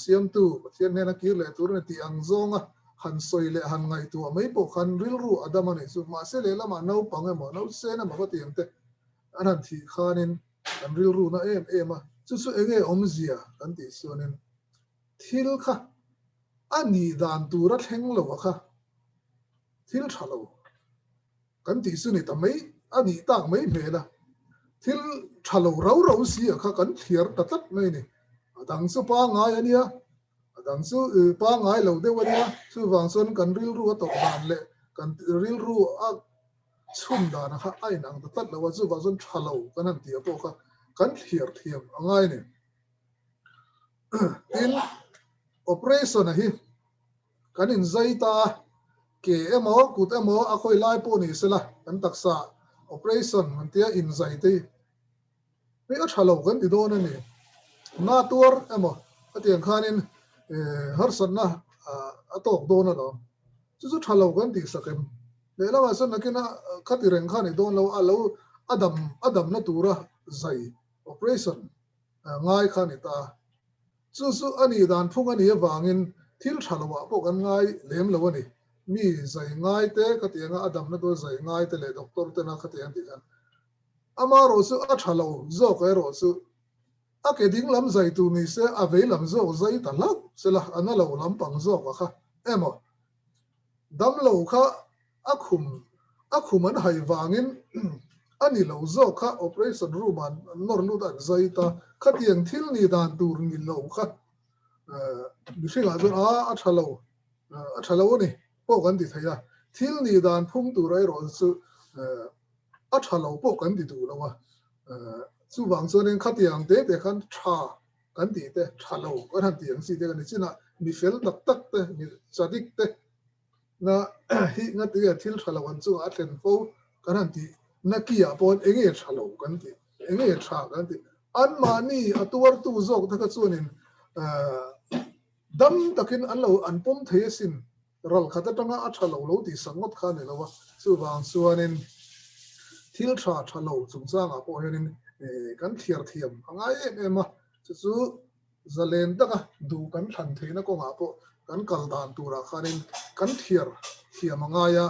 siamtu Pathian hnena kir leh tur a ni tih ang zawnga han sawi leh han ngaihtuah mai pawh khan rilru a dam a nih chu. Mahse lehlamah naupang emaw nausen emaw ka tih ang te an han thih khanin kan rilru na em em a, chu chu enge awmzia kan tih chuanin thil kha a nih dan tura thleng lo a kha thil tha lo. Kan tih chu ni ta mai a nih tak mai hmel a, thil tha lo rau rau si a kha kan thliar ta tlat mai a ni. A dang chu pangngai a nia, a dang chu pangngai lo deuh a nia, chuvang chuan kan rilru a tawrh dan leh kan rilru a chhun dan kha a inang ta tlat lo a, chuvang chuan tha lo kan han tih pawh kha kan thliar thiam a ngai a ni. Tin, operation a hi Kan inzai ta a, ke emaw kut emaw a khawi lai pawh ni sela kan taksa operation an tia inzai te hi a tha lo kan ti dawn a ni. Na tuar emaw hetiang khanin harsatna a tawk dawn alawm. Chu chu tha lo kan tih sak em? Lehlamah chuan nakina khati reng kha ni dawn lo a lo a dam a damna tura zai operation ngai kha a ni ta a. Chu chu a nih dan phung a nih avangin thil tha lo ah pawh kan ngai lem lo a ni. Mi zai ngai te khatianga a damna tur zai ngai te leh doctor tena khatiang tih khan amaherawh chu a tha lo zawk erawh chu a ke ding lam zai tur ni se a vei lam zawk zai ta hlauh sela a na lo lampang zawk a kha emaw Damlo kha a khum a khum an hai vangin a ni lo zawk kha operation room ah an nawr lut a an zai ta. Khatiang thil ni dan tur ni lo kha mihringah chuan a a tha lo a tha lo a ni pawh kan ti thei a. Thil ni dan phung tur erawh chu a tha lo pawh kan ti duh lo a. Chuvang chuanin khatiang te te khan tha kan tih te, tha lo kan han tih ang chi te kan ni chinah mi fel tak tak te, mi chadik te na hi ngatinge thil tha lo an chungah a thlen fo kan han tih na kiah pawn enge tha lo kan tih, enge tha kan tih. Anmahni a tuartu zawk te kha chuanin dam takin an lo an pawm thei asin. Ral khat atanga a tha lo lo tih sak ngawt kha a ni lo a, chuvang chuanin thil tha tha lo chungchangah pawh hianin kan thliar thiam a ngai em em a, chu chu zalen taka duh kan thlan theihna kawngah pawh kan kal dan turah khanin kan thliar thiam a ngai a,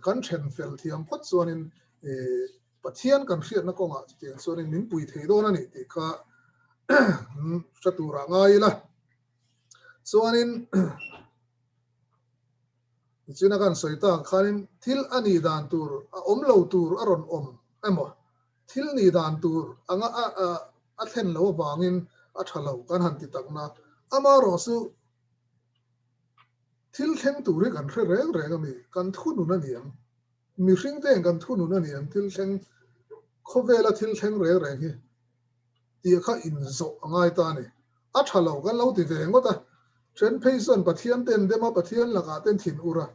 kan then fel thiam phawt chuanin Pathian kan hriatna kawngah chutiang chuanin min pui thei dawn a ni tih kha hre turah ngai ila. Chuanin nichina kan sawi tak ang khanin thil a nih dan tur a awm lo tur a rawn awm emaw thil nih dan tur anga a thlen lo avangin a tha lo kan han ti tak na. Amaherawh chu thil thleng tur hi kan hre reng reng a mi, kan thunun a ni ang. Mihring te kan thunun a ni ang thil thleng khawvela thil thleng reng reng hi. tih kha inzawh a ngai ta a ni. A tha lo kan lo ti ve ngawt a, then phei chuan Pathian ten dem a, Pathian lakah ten thin ur a,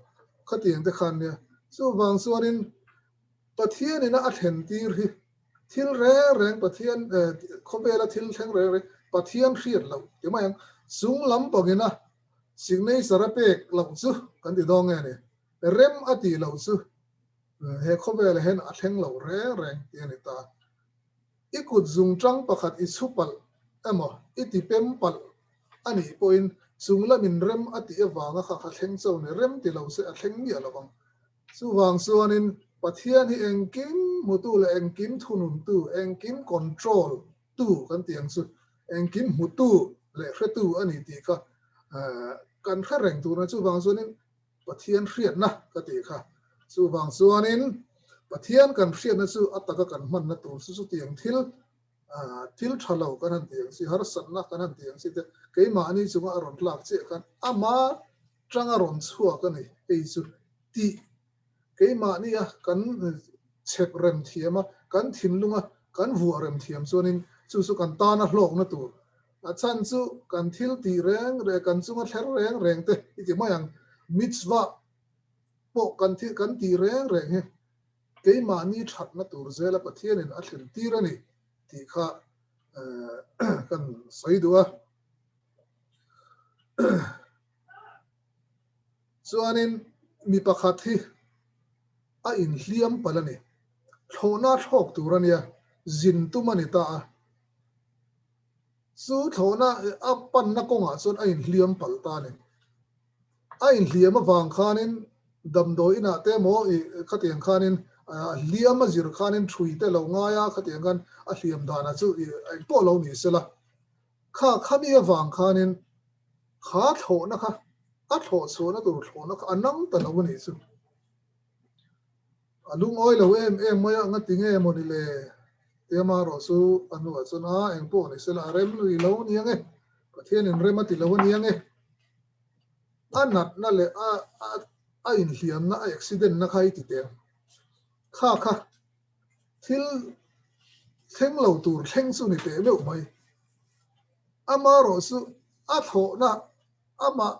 khatiang te khan nia. Chuvang chuanin Pathianina a thlen tir hi thil reng reng Pathian khawvela thil thleng reng reng Pathian hriat loh ti mai ang. Chung lam pangina signature a pek loh chu kan ti dawn nge ni? Rem a tih loh chu he khawvelah hian a thleng lo reng reng tih a ni ta. I kut zungchang pakhat i chhu palh emaw i ti pem palh a nih pawhin chung lamin rem a tih avanga kha kha thleng cho ni rem ti lo se a thleng miah lo ang. Chuvang chuanin Pathian hi engkim hmutu leh engkim thununtu, engkim control tu kan tih ang chu, engkim hmutu leh hretu a ni tih kha kan hre reng tur a ni. Chuvang chuanin Pathian hriatna ka tih kha. Chuvang chuanin Pathian kan hriatna chu a taka kan hmanna tur chu chutiang thil thil tha lo kan han tih ang chi, harsatna kan han tih ang chi te keimahni chunga a rawn tlak chiah khan ama tanga rawn chhuak a ni hei chu tih keimahnia kan chhep rem thiam a, kan thinlunga kan vuah rem thiam chuanin chu chu kan tana hlawkna tur A chhan chu kan thil tih reng reng, kan chunga thler reng reng te i ti mai ang. Mitzvah pawh kan thil kan tih reng reng hi keimahni thatna tur zela Pathianin a thlen tir a ni tih kha kan sawi duh a. Chuanin mi pakhat hi a inhliam palh a ni. Thlawhna thlawk tur a nia, zin tum a ni ta a. Chu thlawhna a panna kawngah chuan a inhliam palh ta a ni. A inhliam avang khanin damdawi inah te emaw ih khatiang khanin hliam a zir khanin ṭhui te lo ngai a, khatiang khan a hliam danah chu ih engpawh lo ni sela. Kha khami avang khanin kha thlawhna kha a thlawh chhuahna tur thlawhna kha a nang ta lo a nih chu. A lungawi lo em em mai a, ngati nge maw ni le? Tia marawh chu a hnuah chuan a eng pawh ni sela a rem lui lo a nia nge, Pathianin rem a ti lo a nia nge. A natna leh a a inhliamna, a accident na kha i ti teh ang. Kha kha thil thleng lo tur thleng chu ni teh meuh mai. Amarawh chu a thlawhna amah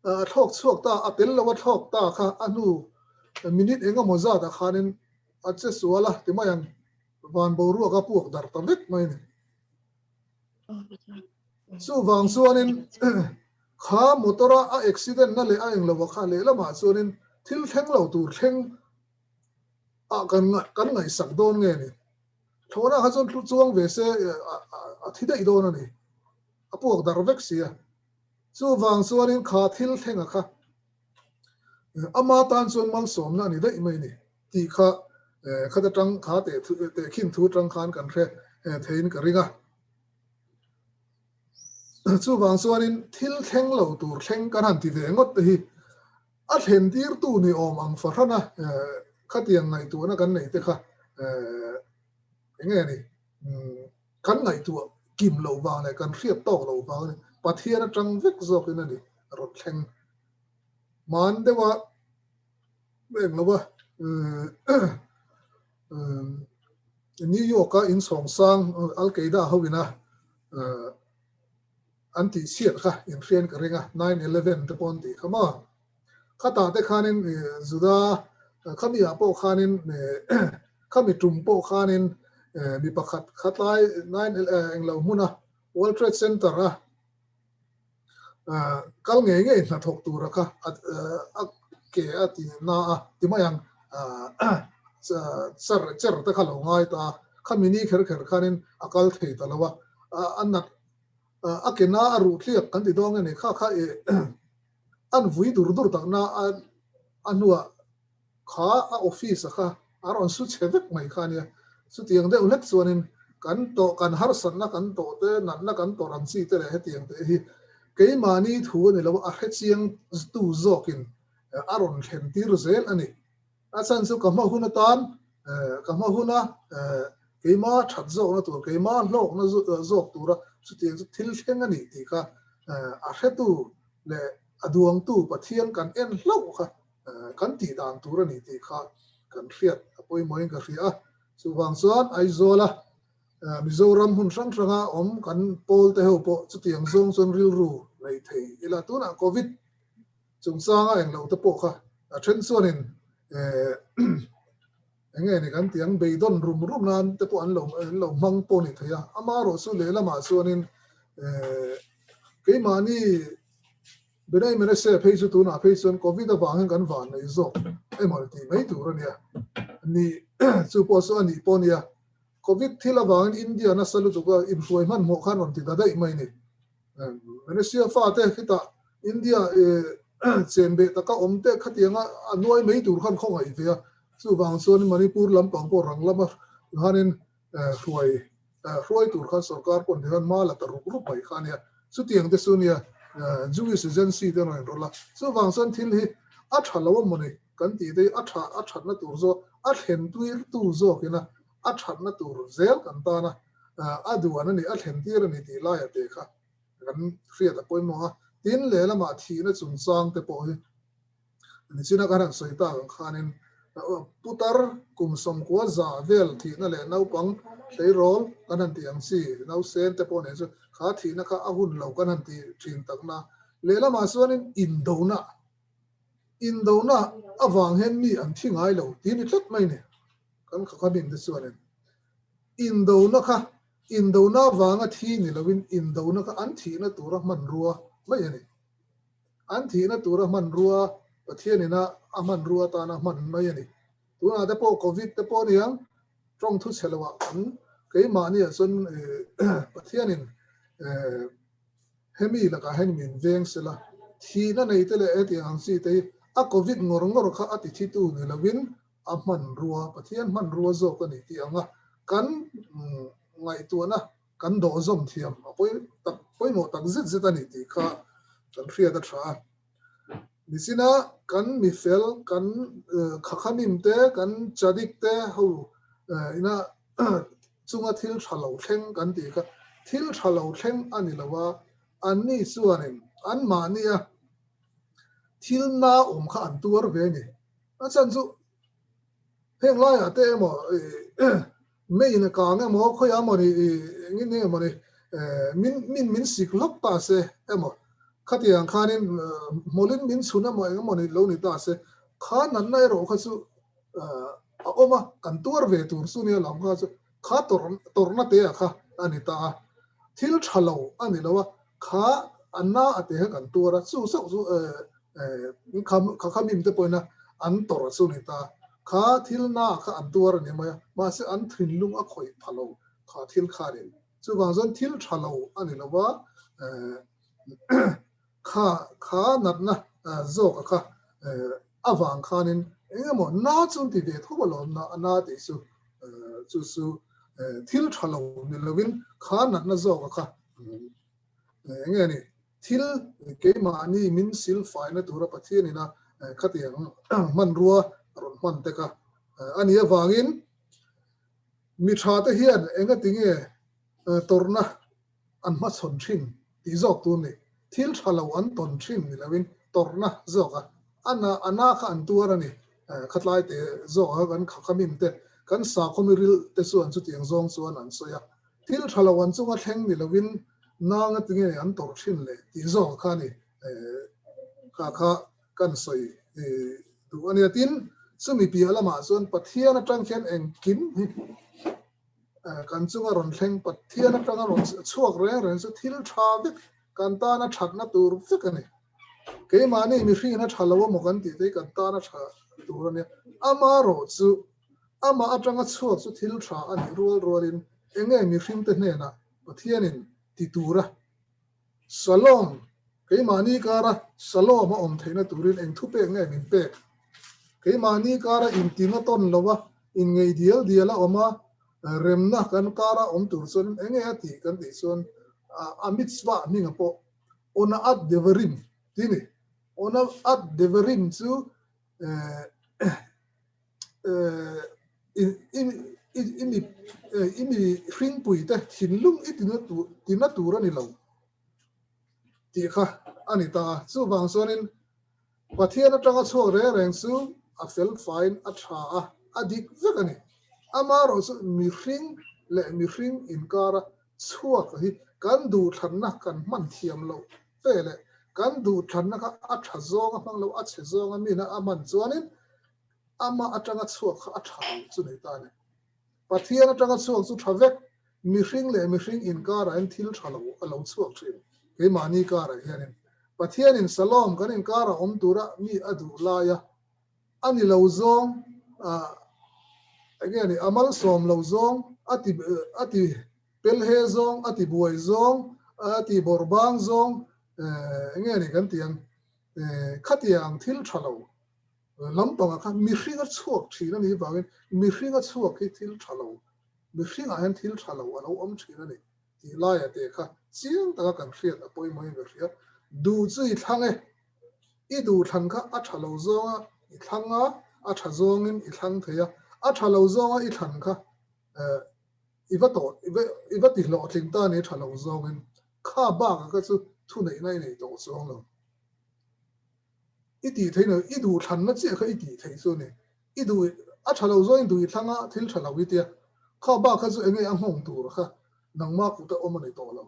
A thlawk chhuak ta, a tel lo a thlawk ta kha a hnu minute eng emaw zat ah khanin a che sual a ti mai ang, van boruak a puak darh ta vek mai a ni. Chuvang chuanin kha motor a a accident na leh a englo ah kha lehlamah chuanin thil thleng lo tur thleng ah kan kan ngaihsak dawn nge ni. Thlawhna kha chuan thlu chuang ve se a thi daih dawn a ni, a puak darh vek si a. Chuvang chuanin kha thil thlenga kha ama tan chuan malsawmna a ni daih mai ni tih kha khat atang kha tehkhin thu atang khan kan hre theiin ka ring a. Chuvang chuanin thil thleng lo tur thleng kan han ti ve ngawt te hi a thlen tirtu ni awm ang fahrana khatiang ngaihtuahna kan neih te kha eng nge ni? Kan ngaihtuah kim loh vang leh kan hriat tawk loh vang a ni. Pathian atang vek zawkin a ni rawn thleng. Hman deuha eng lo a New York-a inchhawng sang Al-Qaeda hoina an tih chhiat kha inhriain ka ring a, 9/11 te pawh an tih kha maw? Khatah te khanin Juda khami ah pawh khanin khami tum pawh khanin mi pakhat khatlai englo hmuna World Trade Center a kal ngei ngei hnathawk tura kha a ke a ti na a ti mai ang char cher te kha lo ngai ta a, khami ni kher kher khanin a kal thei ta lo a, a nat a ke na a ruh thliak kan ti dawn nge ni kha kha ih an vui dur dur tak na a a hnuah Kha a office a kha a rawn su chhe vek mai kha ania. Chutiang deuh hlek chuanin kan tawh, kan harsatna kan tawh te, natna kan tawrh ang chi te leh hetiang te hi keimahni thu a ni lo a, a hrechiang tu zawkin a rawn thlen tir zel a ni. A chhan chu ka hma hun atan, ka hma huna keima that zawkna tur, keima hlawkna zawk tura chutiang chu thil thleng a ni tih kha a hretu leh a duangtu Pathian kan en hlauh kha kan tih dan tur a ni tih kha kan hriat a pawimawhin ka hria a. Chuvang chuan Aizawla Mizoram hmun hrang hranga awm kan pawl te ho pawh chutiang zawng chuan rilru nei thei ila. Tunah Covid chungchanga eng lo te pawh kha a then chuanin eng nge ni kan tih ang beidawn rum rum nan te pawh an lo an lo hmang pawh a ni thei a. Amaherawhchu lehlamah chuanin keimahni Benai Menashe phei chu tunah phei chuan Covid avang hian kan van nei zawk emaw tih mai tur a nia. Ni chu pawh chu a nih pawh a nia. Covid thil avangin India nasa lutuk a inhruai hmanhmawh khan rawn ti ta daih mai ni. Menashe fate khitah India chen beh taka awm te khatianga a nuai mai tur khan khawngaih ve a. Chuvang chuan Manipur lampang pawh rang lama khanin hruai hruai tur khan sorkar pawh ni khan hma la ta rup rup mai kha ania. Chutiang te chu nia Jewish agency te an rawn inrawlh a. Chuvang chuan thil hi a tha lo a mawni kan tih te hi a tha a thatna tur zawk a thlen tuirtu zawkina a thatna tur zel kan tan a a duan a ni a thlen tir a ni tih laia te kha kan hriat a pawimawh a. Tin lehlamah thihna chungchang te pawh hi Nichina kan han sawi tak ang khanin putar kum 90 za vel thihna leh naupang tleirawl kan han tih ang chi nausen te pawh nen chu kha thihna kha a hun lo kan han tih thin takna lehlamah chuanin indona indona avang hian mi an thi ngai lo tih ni tlat mai ni kan khakhamin te chuanin indona kha indona avanga thi ni loin indona kha an thihna tura hmanrua mai a ni. An thihna tura hmanrua Pathian ina a hmanrua atana hman mai a ni. Tunah te pawh Covid te pawh aniang tawng thu chhe loah kan keimahniah chuan Pathianin hemi lakah hian min veng sela, thihna nei te leh hetiang ang chi te hi a Covid ngawr ngawr kha a ti thitu ni lovin a hmanrua, Pathian hmanrua zawk a ni tih anga kan ngaihtuahna kan dawhzawm thiam a pawi tak pawimawh tak zet zet a ni tih kha kan hriat a tha a. Nichina kan mifel kan khakhamim te kan chadik te ho ina chunga thil tha lo thleng kan tih kha thil tha lo thleng a ni lo a, anni chuanin anmahnia thil na awm kha an tuar ve a ni. A chhan chu Heng laiah te emaw meiin a kang emaw khawiah emaw ni engin eng emaw ni min min min sik lawk ta se emaw khatiang khanin hmawlin min chhun emaw eng emaw ni lo ni ta se kha natna erawh kha chu a awm a kan tuar ve tur chu nia lam kha chu kha tawrh tawrhna te ah kha a ni ta a thil tha lo a ni lo a kha a na a te kha kan tuar a chu chauh chu kha kha mim te pawhin a an tawrh chu ni ta kha thil na kha an tuar a ni mai a mahse an thinlung a khawih pha lo kha thil khanin chuvang chuan thil tha lo a ni lo va kha kha natna zawk a kha avang khanin eng emaw na chu an ti ve tho alawm na a na tih chu chu chu thil tha lo ni lovin kha natna zawk a kha eng nge ni Thil keimahni min sil faina tura Pathian ina khatiang hmanrua a rawn hman tek a. A nih avangin mi tha te hian engati nge tawrhna an hmachhawn thin tih zawk tur ni. Thil tha lo an tawn thin ni loin tawrhna zawk a, a na kha an tuar a ni. Khatlai te zawk a kan khamin te. Kan sakhawmi ril te chuan chutiang zawng chuan an sawi a, thil tha lo an chunga thleng ni lovin nanga tinge an tawrh thin le tih zawng kha ni kha kha kan sawi duh a nia. Tin, chumi piah lamah chuan Pathian atang khian engkim hi kan chunga rawn thleng, Pathian atanga rawn chhuak reng reng chu thil tha vek kan tana thatna tur vek a ni. Keimahni mihringin a tha lo emaw kan tih te hi kan tana tha tur a nia. Amaherawhchu, amah atanga chhuak chu thil tha a nih rual rualin enge mihringte hnenah Pathianin ti tura Shalom, keimahni kara Shalom a awm theihna turin eng thupek nge min pek? Keimahni kara intina tawn loa inngei dial dial a awm a, remna kan kara awm tur chuan enge a tih kan tih chuan a mitzvah hminga pawh Ona at devarim tih a ni. Ona at devarim chu i mi hringpuite thinlung i tina tur a ni lo tih kha a ni ta a. Chuvang chuanin Pathian atanga chhuak reng reng chu a fel faiin a tha a, a dik vek a ni. Amaherawhchu chu mihring leh mihring inkara chhuak hi kan duhthlanna kan hman thiam loh ve leh kan duhthlanna kha a tha zawnga hmang lo, a chhe zawnga mina a hman chuanin amah atanga chhuak kha a tha lo chu nei ta a ni. Pathian atanga chhuak chu tha vek, mihring leh mihring inkarah hian thil tha lo a lo chhuak thin, keimahni karah hianin. Pathianin Shalom kan inkarah awm tura mi a duh laia a ni lo zawng, eng nge ni, a malsawm lo zawng, a ti a ti pelhe zawng, a ti buai zawng, a ti bawrhbang zawng, eng nge ni kan tih ang, khatiang thil tha lo Lampangah khan mihring a chhuak thin a nih vangin mihring a chhuak hi thil tha lo, mihringah hian thil tha lo a lo awm thin a ni tih laia te kha chiang taka kan hriat a pawimawhin ka hria. Duh chu i thlang e, i duhthlan kha a tha lo zawnga i thlang a, a tha zawngin i thlang thei a, a tha lo zawnga i thlan kha i va tawh i va ti hlawhtling ta a ni tha lo zawngin kha bakah kha chu thuneihna i nei tawh chuang lo. I tih theih lo, i duh thlanna chiah kha i tih theih chu a ni. I duh, a tha lo zawngin duh i thlang a, thil tha lo i tia. Kha bak kha chu enge a nghawng tur kha nangma kut a awm a ni tawh lo.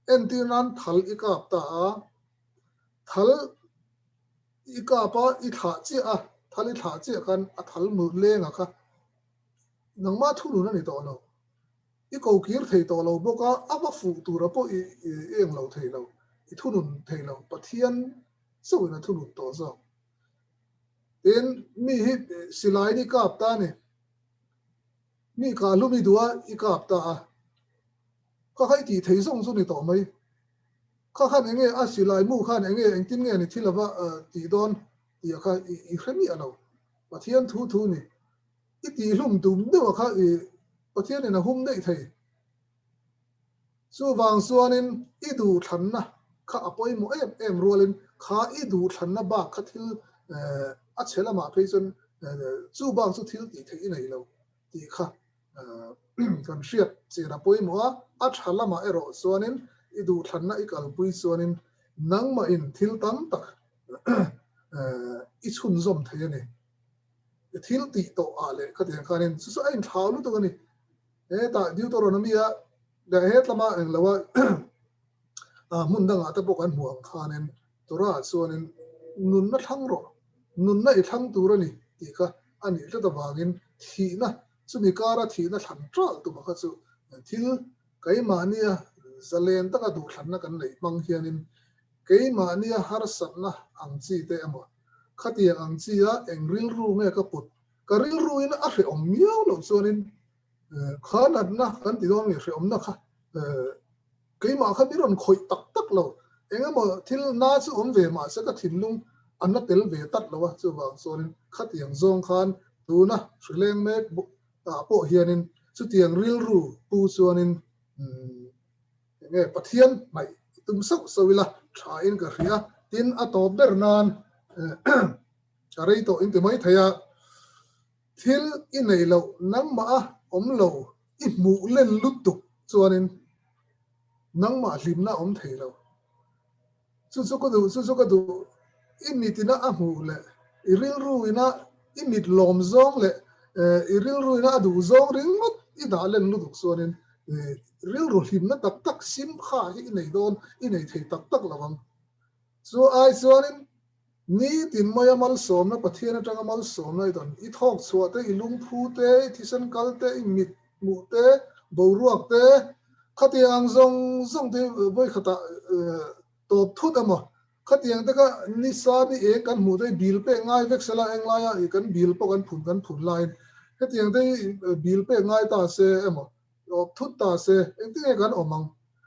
Entir nan thal i kap ta a, thal i kap a, i thlah chiah a, thal i thlah chiah khan a thal mut lenga kha nangma thunun a ni tawh lo. I ko kir thei tawh lo bawk a, a va fuh tura pawh i eng lo thei lo, i thunun thei lo, Pathian chauhin a thunun tawh zawk. Tin, mi hi silaiin i kap ta a ni, mi kah hlum i duh a, i kap ta a, kha kha i tih thei zawng chu ni tawh mai. Kha khan enge a silai mu khan enge engtin nge ni thil ava tih dawn tih kha i hre miah lo, Pathian thu thu ni. I tihhlum tum deuh a kha i Pathianin a hum daih thei. Chuvang chuanin i duhthlanna kha a pawimawh em em rualin kha i duhthlanna bak kha thil a chhe lamah phei chuan chu bak chu thil tih theih i nei lo tih kha kan hriat chian a pawimawh a. A tha lamah erawh chuanin i duhthlanna i kalpui chuanin nangmahin thil tam tak i chhunzawm thei a ni. I thil tih tawh ah leh khatiang khanin chu chu a inthlau lutuk a ni. Hetah Deuteronomy a leh hetlama eng lo a hmun dangah te pawh kan hmuh ang khanin Torah ah chuanin nunna thlang rawh, nunna i thlang tur a ni tih kha a nih tlat avangin thihna, chumi kara thihna thlan ṭalh tumah kha chu thil keimahnia zalen taka duhthlanna kan neih hmang hianin keimahnia harsatna ang chi te emaw Khatiang ang chi a eng rilru nge ka put? Ka rilruin a hrehawm miau loh chuanin kha natna kan ti dawn nge hrehawmna kha keimah kha mi rawn khawih tak tak lo. Eng emaw thil na chu awm ve mahse ka thinlung a na tel ve tat lo a, chuvang chuanin khatiang zawng khan tuna hrileng mek ah pawh hianin chutiang rilru pu chuanin Enge Pathian hnaih i tum sauh sauh ila tha in ka hria, tin a tawp ber nan ka rei tawh in ti mai thei a, thil i nei loh nangmah a awm lo i hmuh len lutuk chuanin nangmah hlimna a awm thei lo. Chu chu ka duh, chu chu ka duh, i mit ina a hmuh leh i rilru ina i mit lawm zawng leh I rilruina a duh zawng ringawt i dah len lutuk chuanin rilru hlimna tak tak simkha hi i nei dawn, i nei thei tak tak lo ang. Chu ai chuanin nitin maia malsawmna, Pathian atanga malsawmna i dawn, i thawk chhuah te, i lungphu te, i thisen kal te, i mit hmuh te, boruak te, khatiang ang zawng zawng te vawikhatah tawp thut emaw Khatiang te kha nisa ni eng kan hmuh te hi bil pek ngai vek sela englaia ih kan bil pawh kan phun kan phun laiin hetiang te hi bil pek ngai ta se emaw awp thut ta se engtin nge kan awm ang?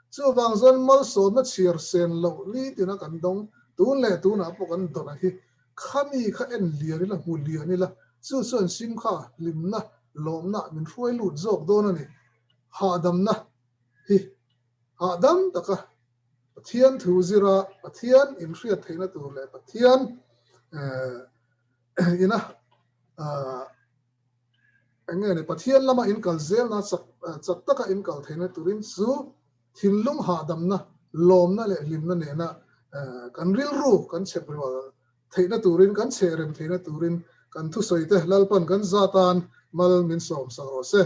Chuvang chuan malsawmna chhiar sen loh li tina kan dawng tun leh tunah pawh kan dawn a hi khami kha en lian ila hmu lian ila chu chuan simkha hlimna lawmna min hruai lut zawk dawn a ni. Hahdamna hi hahdam taka Pathian thu zira Pathian inhriat theihna tur leh Pathian ina eng nge ni Pathian lama inkal zelna chak chak taka inkal theihna turin chu thinlung hahdamna lawmna leh hlimna nena kan rilru kan chhep rual theihna turin kan chhehrem theihna turin kan thusawite Lalpan kan zatan mal min sawm sak rawh se.